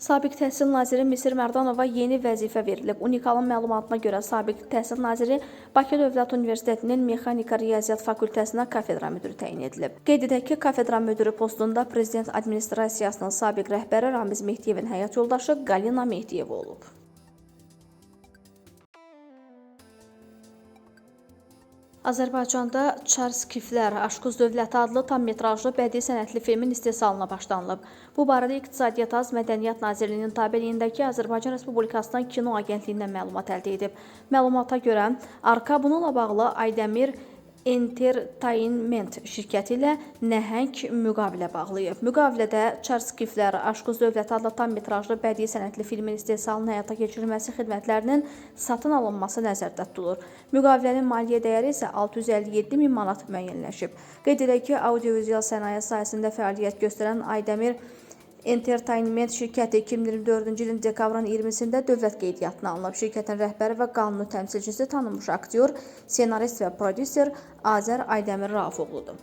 Sabiq Təhsil naziri Misir Mərdanova yeni vəzifə verilib. Unikalın məlumatına görə sabiq Təhsil naziri Bakı Dövlət Universitetinin Mexanika Riyaziyyat Fakültəsinə kafedra müdiri təyin edilib. Qeyd edək ki, kafedra müdiri postunda Prezident Administrasiyasının sabiq rəhbəri Ramiz Mehdiyevin həyat yoldaşı Qalina Mehdiyeva olub. Azərbaycanda Çar Skiflər Aşquz Dövləti adlı tam metrajlı bədii sənətli filmin istehsalına başlanılıb. Bu barədə İqtisadiyyat Az Mədəniyyət Nazirliyinin tabeliyindəki Azərbaycan Respublikasının Kino Agentliyindən məlumat əldə edib. Məlumata görə, ARKA bununla bağlı Aydəmir Entertainment şirkəti ilə nəhəng müqavilə bağlayıb. Müqavilədə Çar Skiflər Aşquz Dövləti adlı tam metrajlı bədii sənətli filmin istehsalının həyata keçirilməsi xidmətlərinin satın alınması nəzərdə tutulur. Müqavilənin maliyyə dəyəri isə 657 min manat müəyyənləşib. Qeyd edək ki, audiovizual sənaye sahəsində fəaliyyət göstərən Aydəmir Entertainment şirkəti 2024-cü ilin dekabrın 20-sində dövlət qeydiyyatına alınıb. Şirkətin rəhbəri və qanuni təmsilçisi tanınmış aktyor, ssenarist və prodüser Azər Aydəmir Raufoğludur.